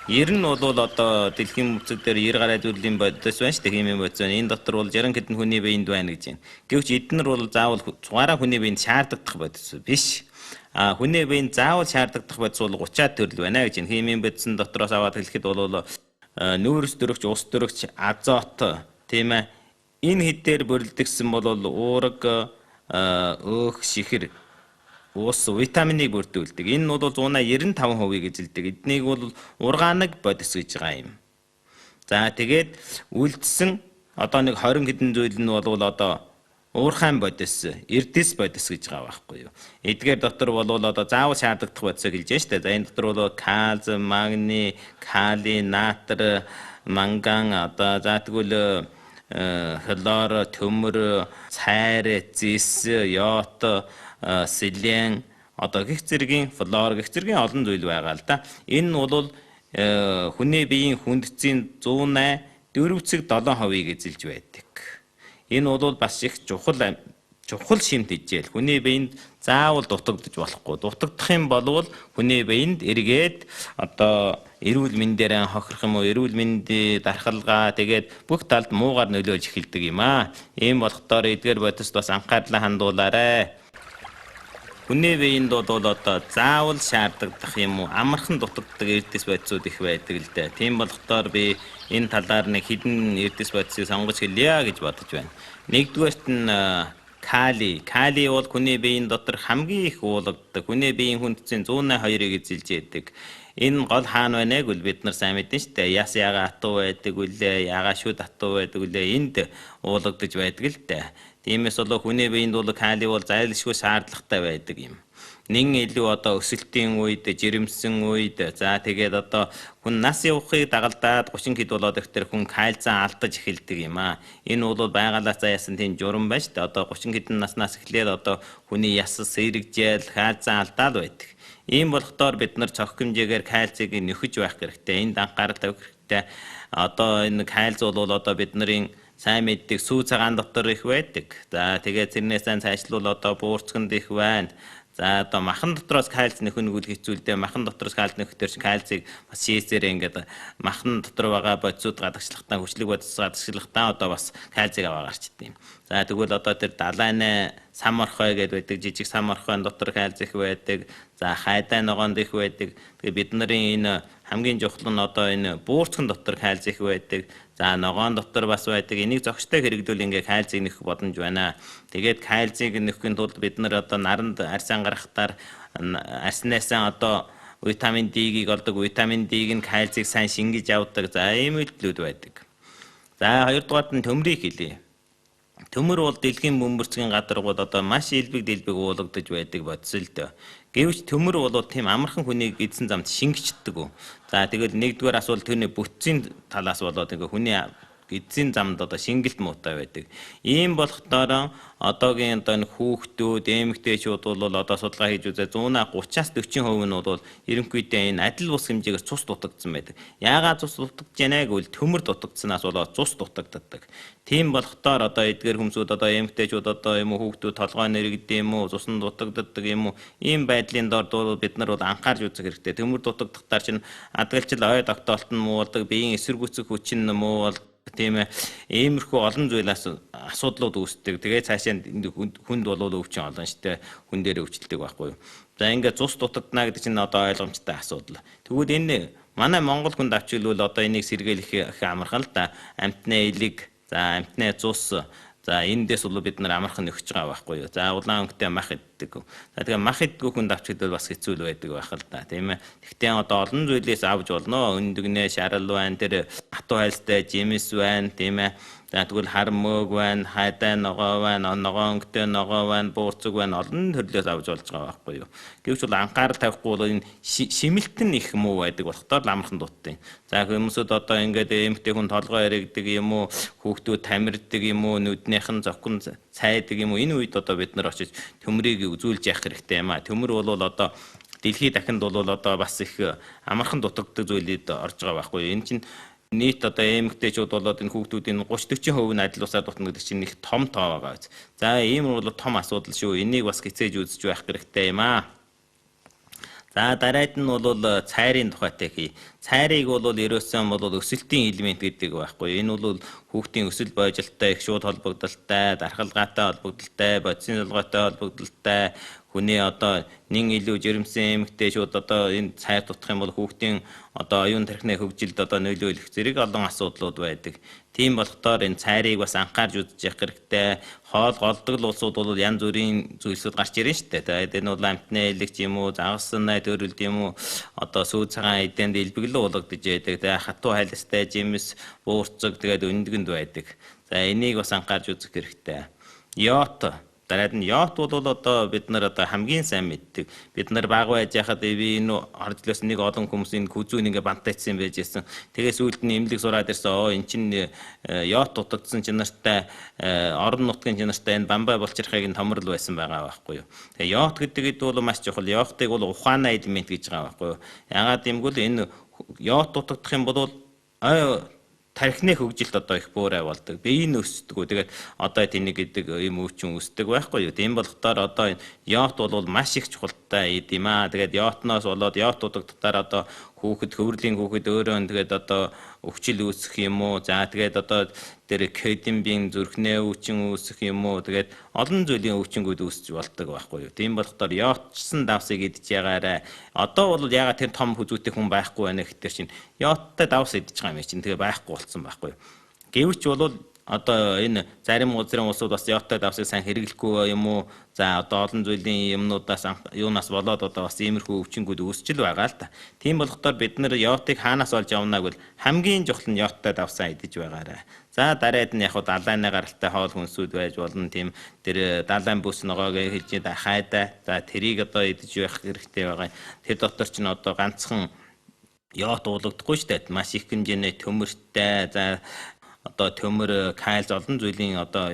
Ер нь бол одоо дэлхийн бүцэг дээр 90 гаруй зүйлийн бодис байна шүү дээ, химийн бодис байна. Энэ дотор бол 60 хэдэн хүний биеинд байна гэж байна. Гэвч эднэр бол заавал цугаараа хүний биеинд шаардагдах бодис биш. А хүний биеинд заавал шаардагдах бодис бол 30-аад төрөл байна гэж байна. Химийн бодисын дотроос аваад хэлэхэд бол нүүрс дөрөгч, ус дөрөгч, азот, тийм ээ. Энэ хэдээр бүрэлдэгсэн бол уураг, өөх, шихэр, ус, витаминыг бүрдүүлдэг. Энэ нь бол 195%-ийг эзэлдэг. Эднийг бол ургаанаг бодис гэж байгаа юм. За тэгээд үлдсэн одоо нэг 20 хэдэн зүйл нь бол одоо уурхайн бодис, эрдэс бодис гэж байгаа байхгүй юу. Эдгээр дотор бол одоо заавал шаардлагатай бодисыг хэлж байна шүү дээ. За энэ дотор бол кальц, магний, кали, натр, манган, одоо за тэгвэл хлор, төмөр, цайр, зис, йод, селен, одоо гих зэргийн флор, гих зэргийн олон зүйл байгаа л да. Энэ нь бол хүний биеийн хүндцийн 108 4,7%-ийг эзэлж байдаг. Энэ бол бас их чухал чухал шимт хичээл. Хүний биеинд заавал дутагдаж болохгүй. Дутагдах юм бол хүний биеинд эргээд одоо эрүүл мэндээр хохирох юм уу, эрүүл мэндийн дархалгаа, тэгээд бүх талд муугаар нөлөөлж эхэлдэг юм аа. Ийм болохоор эдгээр бодист бас анхаарлаа хандуулаарай. Хүний биеинд бол одоо заавал шаардлагадах юм уу, амархан дутагддаг эрдэс бодисууд их байдаг л дээ. Тийм болохоор би энэ талаар нэг хэдэн эрдэс бодисыг сонгож хэлье гэж бодож байна. Нэгдүгээрт нь кали. Кали бол хүний биеийн дотор хамгийн их уулгадаг. Хүний биеийн хүндцийн 102-ыг эзэлж яадаг. Энэ гол хаана байна гэвэл бид нар сайн мэднэ шүү дээ. Яс яга атуу байдаг үлээ, яга шүд атуу байдаг үлээ, энд уулгадаж байдаг л дээ. Тиймээс бол хүний биеинд бол кали бол зайлшгүй шаардлагатай байдаг юм. Нин илүү одоо өсөлтийн үед, жирэмсэн үед, за тэгээд одоо хүн нас явахыг дагалдаад 30 хэд болоод ихтер хүн кальцийн алдаж эхэлдэг юм аа. Энэ бол байгалаас заяасан тийм журам байна шүү дээ. Одоо 30 хэдэн наснаас эхлээд одоо хүний яс сэрэгжээл, кальцийн алдаал байдаг. Ийм болохоор бид нар цогц хэмжээгээр кальцийг нөхөж байх хэрэгтэй. Энд анхаарал тавих хэрэгтэй. Одоо энэ кальц бол одоо бидний сайн мэддэг сүү цагаан дотор их байдаг. За тэгээд тэрнээс сайн цаашлуул одоо буурцганд их байна. За одоо махан дотроос кальц нөхөн нүгэл хэцүүлдэ. Махан дотроос кальц нөхдөр чинь кальцийг бас шийсээр ингээд махан дотор байгаа бодисууд гадагшлахтаа, хүчлэг бодис гадагшлахтаа одоо бас кальцийг аваа гарчдیں۔ За тэгвэл одоо тэр далайны сам орхой гэдээ байдаг, жижиг сам орхойн дотор кальц их байдаг. За хайдаа ногоонд их байдаг. Тэгээ бид нарын энэ хамгийн чухал нь одоо энэ буурцган дотор кальц их байдаг. За ногоон дотор бас байдаг. Энийг зохистой хэрэглүүл ингээ кальцийг нөхөх боломж байна. Тэгээд кальцийг нөхөхийн тулд бид нар одоо наранд арьсaan гаргахтаар арьснаасаа одоо витамин D-гийг олдог. Витамин D-г нь кальцийг сайн шингэж авдаг. За ийм үйлдэлүүд байдаг. За хоёрдугаарт нь төмрийг хэлье. Төмөр бол дэлхийн бөмбөрцгийн гадаргууд одоо маш илбэг дэлбэг уулгадаж байдаг бодис л дөө. Гэвч төмөр бол тийм амархан хүнийг эзэн замд шингэждэг. За тэгэл нэгдүгээр асуулт тэрний бүтцийн талаас болоод ингээ хүний эзэн замд одоо шингэлт муутай байдаг. Ийм болохоор одоогийн одоо энэ хүүхдүүд, эмэгтэйчүүд бол одоо судалгаа хийж үзээ 130-аас 40% нь бол ерөнхийдөө энэ адил бус хэмжээгээр цус дутагдсан байдаг. Яагаад цус дутагдж байна гэвэл төмөр дутагдсанаас болоод цус дутагддаг. Тийм болохоор одоо эдгээр хүмүүсүүд, одоо эмэгтэйчүүд одоо юм уу, хүүхдүүд толгой нэрэгдэм юм уу, цус нь дутагддаг юм уу, ийм байдлын дор бид нар бол анхаарч үзэх хэрэгтэй. Төмөр дутагдахтаар чинь адгалчил ой тогтоолт нь муу болдог, биеийн эсэргүүцэх хүч нь муу болдог, тийм ээ, иймэрхүү олон зүйлээс асуудлууд үүсдэг. Тэгээ цаашаа хүнд болвол өвчин олон штэ, хүн дээр өвчлөлдөг байхгүй юу. За ингээд цус дутагдана гэдэг чинь одоо ойлгомжтой асуудал. Тэгвэл энэ манай Монгол хүнд авч илвэл одоо энийг сэргийлэх их амархан л да. Амтны элэг, за амтны цус. За эндээс бол бид нар амархан нөхөж байгаа байхгүй юу. За улаан өнгөтэй мах иддэг. За тэгээ мах иддэггүй хүнд авч идвэл бас хэцүү л байдаг байх л да, тийм ээ. Тэгтээ одоо олон зүйлээс авч болно. Өндөгнөө шарал байна, тэр хатуу хайлттай жимс байна, тийм ээ. За тэгвэл хар мөөг байна, хайдаа ногоо байна, ногоо өнгөтэй ногоо байна, буурцаг байна, олон төрлөөс авч болж байгаа байхгүй юу. Гэвч бол анхаарал тавихгүй бол энэ шимэлт нь их муу байдаг болохоор л амархан дутдаг. За хүмүүсүүд одоо ингээд эмэгтэй хүн толгой эрэгдэг юм уу, хүүхдүүд тамирддаг юм уу, нүднийх нь зовхон цайдаг юм уу, энэ үед одоо бид нар очиж төмрийг үзүүлж явах хэрэгтэй юм а. Төмөр бол одоо дэлхийд дахинд бол одоо бас их амархан дутагддаг зүйлүүд орж байгаа байхгүй юу. Энэ чинь нийт одоо эмэгтэйчүүд болоод энэ хүүхдүүдийн 30 40% нь адил усаар дутна гэдэг чинь их том тоо байгаа биз. За ийм бол том асуудал шүү. Энийг бас хичээж үзэж байх хэрэгтэй юм аа. За дараад нь бол цайрын тухайтай хий. Цайрыг бол ерөөсөн бол өсөлтийн элемент гэдэг байхгүй. Энэ бол хүүхдийн өсөл бойжилттай их шууд холбогдолтой, дархалгаатай холбогдолтой, бодисын толгойтой холбогдолтой, хүний одоо нэн илүү жирэмсэн эмэгтэй шууд одоо энэ цайр дутах юм бол хүүхдийн одоо оюун тархины хөгжилд одоо нөлөөлөх зэрэг олон асуудлууд байдаг. Тийм болохоор энэ цайрыг бас анхаарч үзэж явах хэрэгтэй. Хоол голдог л улсууд бол янз бүрийн зүйлсүүд гарч ирнэ шүү дээ. Тэгээд энэ бол амтны элэг ч юм уу, загасны төрөлд юм уу, одоо сүү цагаан эдэнд илбэглэн уулгадж байдаг. Тэгээд хатуу хайлстай жимс, буурцаг тэгээд өндгөнд байдаг. За энийг бас анхаарч үзэх хэрэгтэй. Йод. Дараад нь йод бол одоо бид нар одоо хамгийн сайн мэддэг. Бид нар бага байж байхад би энэ оржлоос нэг олон хүмүүс энэ хүзүүн ингээ бантайцсан байж байсан. Тэгээ сүүлд нь эмнэлэг сураад ирсэн. Оо эн чинь йод дутагдсан чанартай орон нутгийн чанартай энэ бамбай булчирхайг нь томрол байсан байгаа байхгүй юу. Тэгээ йод гэдэг эд бол маш чухал. Йодыг бол ухааны элемент гэж байгаа байхгүй юу. Ягаад гэвэл энэ йод дутагдах юм бол тархины хөгжилт одоо их буурай болдог. Бие нь өсдөг. Тэгээд одоо тэнийг гэдэг ийм өвчин өсдөг байхгүй юу. Тийм болохоор одоо йод бол маш их чухалтай эд юм аа. Тэгээд йодноос болоод йод дутагдахтаар одоо хүүхэд хөвөрлийн хүүхэд өөрөө тэгээд одоо өвчл үүсэх юм уу. За тэгээд одоо тэр кедимбийн зүрхний өвчин үүсэх юм уу. Тэгээд олон зүйлийн өвчингүүд үүсч болдог байхгүй юу. Тийм болохоор йодчсон давсыг идэж ягаарай. Одоо бол ягаад тэр том хүзүүтэй хүн байхгүй байна гэхээр чинь йодтой давс идэж байгаа юм чинь тэгээ байхгүй болцсон байхгүй юу. Гэвч бол одоо энэ зарим газрын улсууд бас йодтой давсыг сайн хэрэглэхгүй юм уу? За одоо олон зүйлийн юмнуудаас юунаас болоод одоо бас иймэрхүү өвчингүүд үүсч л байгаа л та. Тийм болохоор бид нар йодыг хаанаас олж авна гэвэл хамгийн чухал нь йодтой давсаа идэж байгаарай. За дараад нь яг хуу далайны гаралтай хоол хүнсүүд байж болно. Тийм тэр далайн бүс ногоог хэлж хайдаа. За тэрийг одоо идэж байх хэрэгтэй байгаа. Тэр дотор чинь одоо ганцхан йод уулагдахгүй шүү дээ. Маш их хэмжээний төмөртэй. За одоо төмөр, кальц олон зүйлийн одоо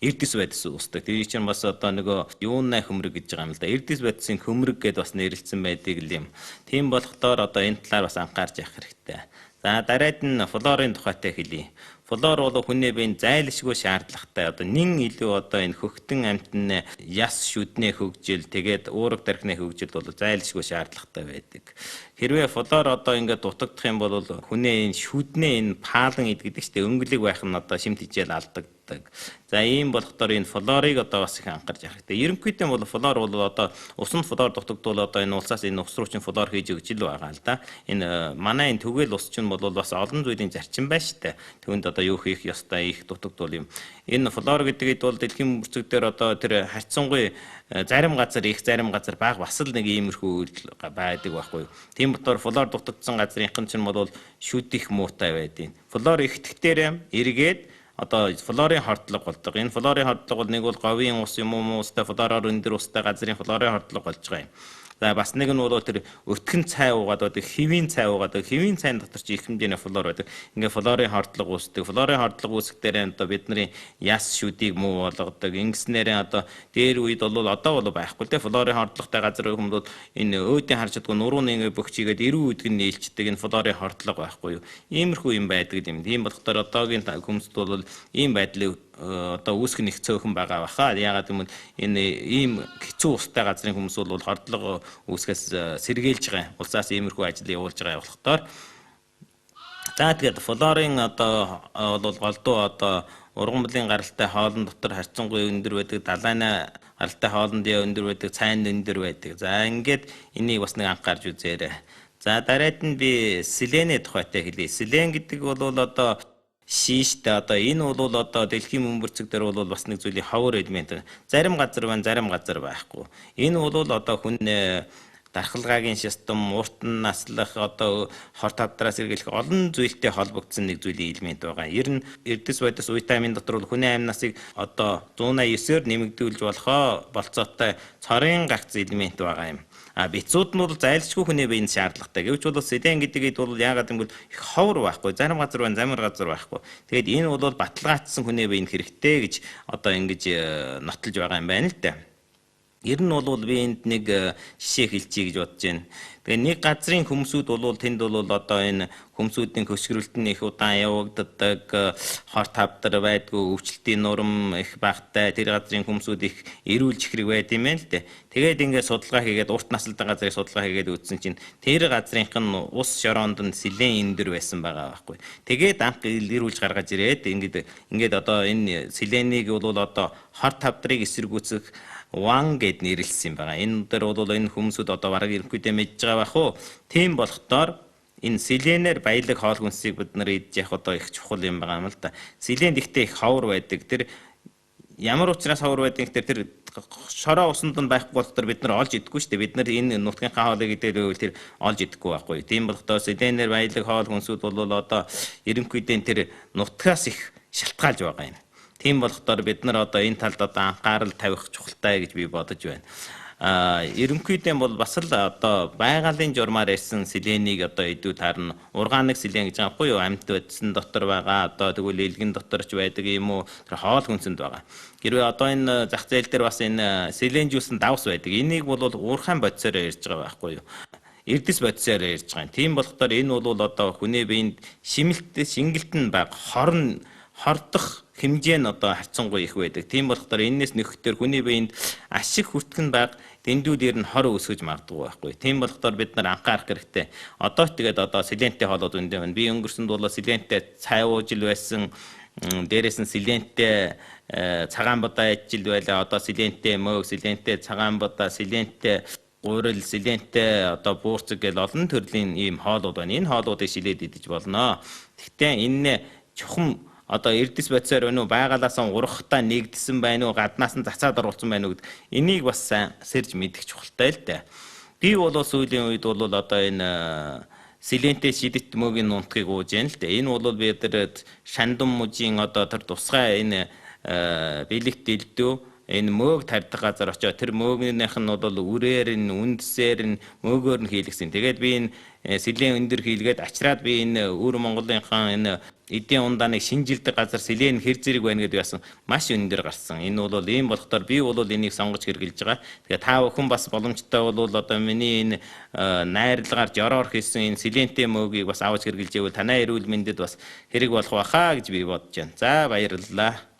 эрдэс байдас уусдаг. Тэр чинь бас одоо нөгөө юунай хөмрөг гэж байгаа юм л да. Эрдэс байдасын хөмрөг гэдээ бас нэрлэлсэн байдаг юм. Тийм болохоор одоо энэ талаар бас анхаарч явах хэрэгтэй. За дараад нь флорын тухайтай хэлье. Флор бол хүний биеийн зайлшгүй шаардлагатай. Одоо нэн илүү одоо энэ хөхтөн амьтны яс шүдний хөгжил, тэгээд уураг тархины хөгжил бол зайлшгүй шаардлагатай байдаг. Хэрвээ флор одоо ингээд дутагдах юм бол хүний энэ шүдний энэ паалан эд гэдэг чинь өнгөлөг байх нь одоо шимт хичээл алдагддаг. За ийм болохоор энэ флорыг одоо бас их анхаарч явах хэрэгтэй. Ерөнхийдөө бол флор бол одоо усанд флор дутагдвал одоо энэ улсаас энэ ус руу чинь флор хийж өгч л байгаа л да. Энэ манай энэ түгээл ус чинь бол бас олон зүйлийн зарчим байна шүү дээ. Түүнд одоо юу хийх ёстой их дутагдвал юм. Энэ флор гэдэг эд бол дэлхийн бүрцэг дээр одоо тэр харьцангуй зарим газар их, зарим газар бага бас л нэг иймэрхүү үйлдэл байдаг байхгүй юу. Тийм болохоор флор дутагдсан газрынхан чинь бол шүд их муутай байдیں۔ Флор ихтгэхдээ эргээд одоо флорын хордлого болдог. Энэ флорын хордлого бол нэг бол говийн ус юм уу устай флороор өндөр устай газрын флорын хордлого болж байгаа юм. За бас нэг нь бол тэр өтгөн цай уугаад байдаг, хэвийн цай уугаад байдаг. Хэвийн цайн дотор чи их хэмжээний флор байдаг. Ингээ флорын хордлого үүсдэг. Флорын хордлого үүсгэхдээ одоо бидний яс шүдийг муу болгодог. Ингэснээрээ одоо дээр үед бол одоо бол байхгүй л дээ. Флорын хордлоготой газар хүмүүс энэ өөдийн харж чадгүй нурууны ингээ бөхчийгээд эрүү үдг нь нийлчдэг энэ флорын хордлого байхгүй юу. Иймэрхүү юм байдаг юм. Тийм болохоор одоогийн хүмүүст бол ийм байдлыг одоо үүсэх нь их цөөхөн байгаа баха. Яагаад гэвэл энэ ийм хэцүү устай газрын хүмүүс бол хордлого үүсгэс сэргийлж байгаа. Улсаас иймэрхүү ажил явуулж байгаа болохоор за тэгээд флорын одоо бол голдуу одоо ургамлын гаралтай хоолн дотор харьцангуй өндөр байдаг, далайны гаралтай хоолнд өндөр байдаг, цайнд өндөр байдаг. За ингээд энийг бас нэг анхаарч үзээрэй. За дараад нь би селений тухайтай хэлье. Селен гэдэг бол одоо шийштэй одоо энэ бол одоо дэлхийн мөнбөрцөг дээр бол бас нэг зүйлийн ховор элемент. Зарим газар байна, зарим газар байхгүй. Энэ бол одоо хүн дархалгаагийн систем, урт наслах, одоо хорт хавдраас сэргийлэх олон зүйлтэй холбогдсон нэг зүйлийн элемент байгаа. Ер нь эрдэс бодис витамин дотор бол хүний амь насыг одоо 189-оор нэмэгдүүлж болохоо болцоотой цорын гац элемент байгаа юм. А бицүүд нь бол зайлшгүй хүний биеинд шаардлагатай. Гэвч бол селен гэдэг эд бол яагаад гэвэл их ховор байхгүй. Зарим газар байна, зарим газар байхгүй. Тэгээд энэ бол баталгаажсан хүний биеинд хэрэгтэй гэж одоо ингэж нотолж байгаа юм байна л да. Ер нь бол би энд нэг жишээ хэлчихье гэж бодож байна. Тэгээ нэг газрын хөмсүүд бол тэнд бол одоо энэ хөмсүүдийн хөшгөрөлт нь их удаан явагддаг, хор тавдар байдгүй, өвчлөлтийн нурам их багтай, тэр газрын хөмсүүд их эрүүл чихрэг байд юм байна л дээ. Тэгээд ингээд судалгаа хийгээд урт насалтай газрыг судалгаа хийгээд үзсэн чинь тэр газрынх нь ус шороонд нь селен өндөр байсан байгаа байхгүй. Тэгээд анх эрүүлж гаргаж ирээд ингээд одоо энэ селенийг бол одоо хор тавдрыг эсэргүүцэх ван гэд нэрлсэн юм байгаа. Энэ дээр бол энэ хүмүүсүүд одоо бараг ерөнхийдөө мэдж байгаа бах уу. Тийм болохоор энэ селенээр баялаг хоол хүнсийг бид нар идэж явах одоо их чухал юм байгаа юм л да. Селен гэхдээ их ховор байдаг. Тэр ямар учраас ховор байдаг гэхээр тэр шороо усанд нь байхгүй болохоор бид нар олж идэхгүй шүү дээ. Бид нар энэ нутгийнхаа хоолыг идээд байвал тэр олж идэхгүй байхгүй. Тийм болохоор селенээр баялаг хоол хүнсүүд бол одоо ерөнхийдөө тэр нутгаас их шалтгаалж байгаа юм. Тийм болохоор бид нар одоо энэ талд одоо анхаарал тавих чухалтай гэж би бодож байна. Ерөнхийдөө бол бас л одоо байгалийн журмаар ирсэн селенийг одоо идүү таарна. Органик селен гэж байгаа байхгүй юу? Амьд бодисын дотор байгаа. Одоо тэгвэл элгэн дотор ч байдаг юм уу? Тэр хоол хүнсэнд байгаа. Хэрвээ одоо энэ зах зээл дээр бас энэ селен жуус нь давс байдаг. Энийг бол уурхайн бодисоор ярьж байгаа байхгүй юу? Эрдэс бодисоор ярьж байгаа юм. Тийм болохоор энэ бол одоо хүний биед шимэлт, шингэлт нь баг, хорн хордох хэмжээ нь одоо харьцангуй их байдаг. Тийм болохоор энэс нөхдөр хүний биед ашиг хүртгэн баг, дэндүү дээр нь хор өсгөж магадгүй байхгүй. Тийм болохоор бид нар анхаарах хэрэгтэй. Одоо ч тэгээд одоо селентэй хоолууд өндөө байна. Би өнгөрсөнд бол селентэй цай уужил байсан, дээрээс нь селентэй цагаан будаа ижил байлаа. Одоо селентэй мөг, селентэй цагаан будаа, селентэй гурил, селентэй одоо буурцэг гэл олон төрлийн ийм хоолууд байна. Энэ хоолуудыг шилээд идэж болно. Гэхдээ энэ чухам одоо эрдэс бодисоор байна уу, байгалаас нь урахтаа нэгдсэн байна уу, гаднаас нь цацаад оруулсан байна уу гэдэг энийг бас сайн сэрж мэдэх чухалтай л дээ. Би бол сүүлийн үед бол одоо энэ селентэй шидэт мөгийн нунтгийг ууж яана л дээ. Энэ бол бид нар шандан мужийн одоо тэр тусгай энэ бэлэгт дэлдүү энэ мөөг тарьдаг газар очоо тэр мөөгнийх нь бол үрээр нь үндэсээр нь мөөгөөр нь хийлгсэн. Тэгээд би энэ селен өндөр хийлгээд ачраад би энэ өвөр Монголынхаа энэ эдийн ундааныг шинжилдэг газар селен хэр зэрэг байна гэдэг яасан маш өндөр гарсан. Энэ бол ийм болохоор би бол энийг сонгож хэрглэж байгаа. Тэгээ та бүхэн бас боломжтой бол одоо миний энэ найрлагаар жороор хийсэн энэ селентэй мөөгийг бас авч хэрглэж ивэл танай эрүүл мэндэд бас хэрэг болох байхаа гэж би бодож байна. За баярлалаа.